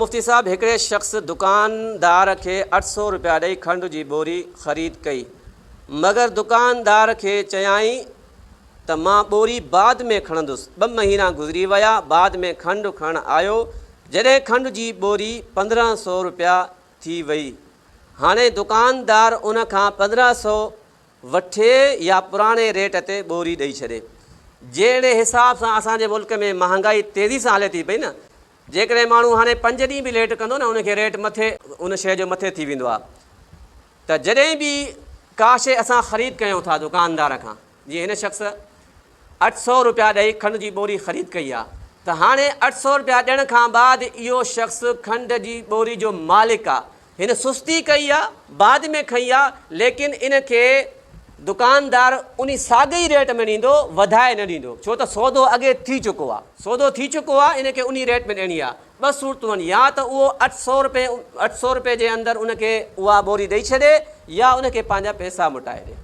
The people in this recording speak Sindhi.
مفتي صاحب هڪڙي شخص دڪاندار کي 800 رپيا ڏئي کنڊ جي ٻوري خريد ڪئي مگر دڪاندار کي چيائين ته مان ٻوري بعد ۾ کڻندس ٻه مهينا گذري ويا بعد ۾ کنڊ کڻڻ آيو جڏهن کنڊ جي ٻوري 15 سو رپيا ٿي وئي هاڻي دڪاندار ان کان 15 سو وٺي يا پراڻي ريٽ تي ٻوري ڏئي ڇڏي؟ جهڙي حساب سان اسان جي ملڪ ۾ مهانگائي تيزي سان هلي ٿي پئي نه، جيڪڏهن ماڻهو هاڻي پنج ڏينهن به ليٽ ڪندو نه ان کي ريٽ مٿي ان شيء جو مٿي ٿي ويندو آهي ته جڏهن به ڪا شيء اسان خريد ڪيون ٿا دڪاندار کان جيئن هن شخص 800 روپيا ڏئي کنڊ جي ٻوري خريد ڪئي آهي ته هاڻي 800 روپيا ڏيڻ کان بعد اهو شخص کنڊ جي ٻوري جو مالڪ آهي هن سستي ڪئي آ، بعد ۾ کنئي آ، ليڪن ان کي دڪاندار انهي ساڳئي ريٽ ۾ ڏيندو، وڌائي نه ڏيندو، ڇو ته سودو اڳي ٿي چڪو آ. سودو ٿي چڪو آ، ان کي انهي ريٽ ۾ ڏيڻي آ. ٻه صورتون آهن، يا ته اهو 800 رپئي 800 رپئي جي اندر ان کي اها ٻوري ڏئي ڇڏي يا ان کي پنهنجا پئسا موٽائي ڏي.